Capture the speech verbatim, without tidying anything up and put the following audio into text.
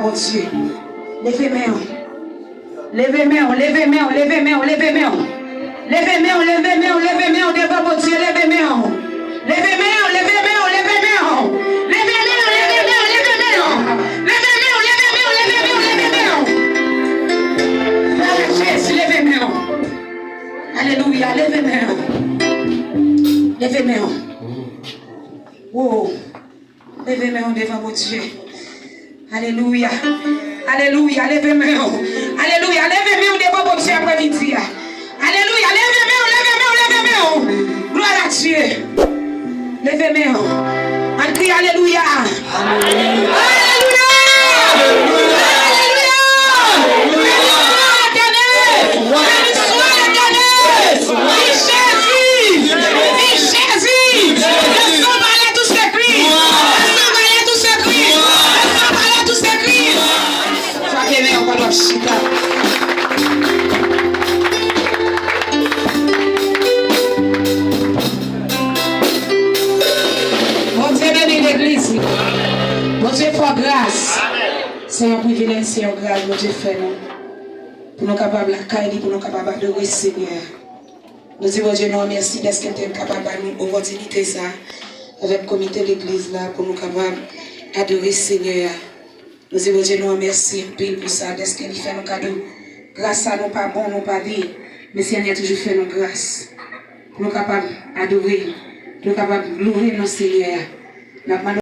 Bondye. Leve men w. Leve men w, leve men w, leve men w, leve men w. Leve men w, leve men w, leve men w devan Bondye, leve men w. Leve men w, leve men w, leve men w. Leve men w, leve men w, leve men w. Leve men w, leve men w, leve men w, leve men w. Papa Jezi, leve men w. Alelouya, leve men w. Leve men w. Wo. Leve men w devan Bondye. Alelouya. Alelouya. Leve men w. Alelouya. Leve men w devan Bondye aprèmidi a. Alelouya. Leve men w, leve men w, leve men w. Glwa a Dye. Leve men w. Ann kriye alelouya. Alelouya. Alelouya. Alelouya. Beni swa Letènèl. Beni swa Letènèl. Viv Jezi. Viv Jezi. Le sang va aller toucher Christ. Le sang va aller toucher Christ. Le sang va aller toucher Christ. Frape men w pandan w ap chita. Bondye beni legliz li. Bondye fè w gras. Se yon privilèj, se yon gras Bondye fè nou. Pou nou kapab lakay li, pou nou kapab adore Senyè a. Nou di Bondye nou mèsi dèske l te kapab ba nou opòtinite sa a avèk komite legliz la pou nou kapab adore Senyè a. Nou di Bondye nou mèsi anpil pou sa, dèske li fè nou kado gras sa, nou pa bon, nou pa byen, men Senyè toujou fè nou gras pou nou kapab adore l, pou nou kapab louwe non Senyè a. N ap mande